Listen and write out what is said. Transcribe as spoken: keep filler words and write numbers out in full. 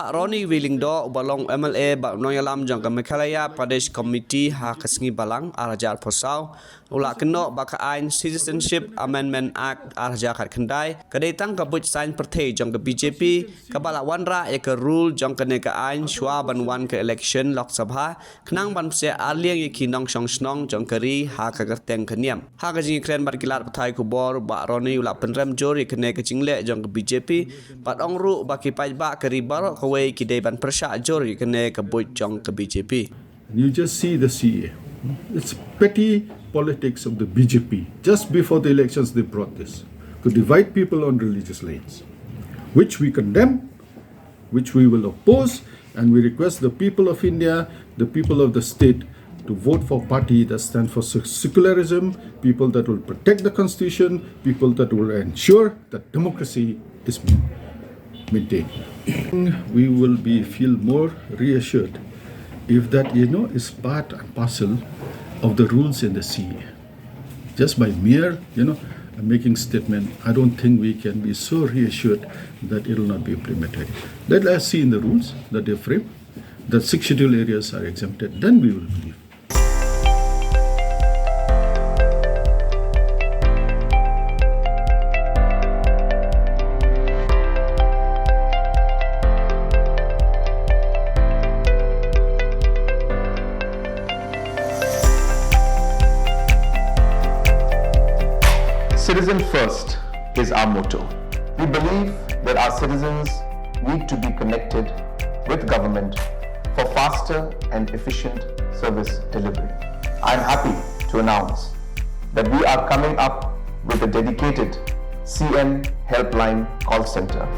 Ronnie V Lyngdoh, uba long M L A bad u nongïalam jong ka Meghalaya Pradesh Committee ha ka sngi Balang ar hajar arphew saw, u la kynnoh ba ka aiñ Citizenship Amendment Act ar hajar khatkhyndai ka dei tang ka buit saiñ pyrthei jong ka B J P, kaba la wanrah ïa ka rule jong kane ka aiñ shwa ban wan ka election Lok Sabha, khnang ban psiah arliang ïa ki nongshong shnong jong ka ri ha ka kyrteng ka niam. Ha ka jingïakren bad ki lad pathai khubor, Bah Ronnie u la pynrem jur ïa kane ka jingleh jong ka B J P, bad ong ruh ba ki paidbah ka ri baroh kawei ki dei ban pyrshah jur ïa kane ka buit jong ka B J P. And you just see the C A A. It's petty politics of the B J P. Just before the elections, they brought this to divide people on religious lines, which we condemn, which we will oppose, and we request the people of India, the people of the state, to vote for party that stand for sec-, secularism, people that will protect the constitution, people that will ensure that democracy is being maintained. We will be feel more reassured if that, you know, is part and parcel of the rules in the C A A. Just by mere, you know, making statement, I don't think we can be so reassured that it will not be implemented. Let us see in the rules that they frame that six schedule areas are exempted, then we will believe. Citizen first is our motto. We believe that our citizens need to be connected with government for faster and efficient service delivery. I am happy to announce that we are coming up with a dedicated C M Helpline call center.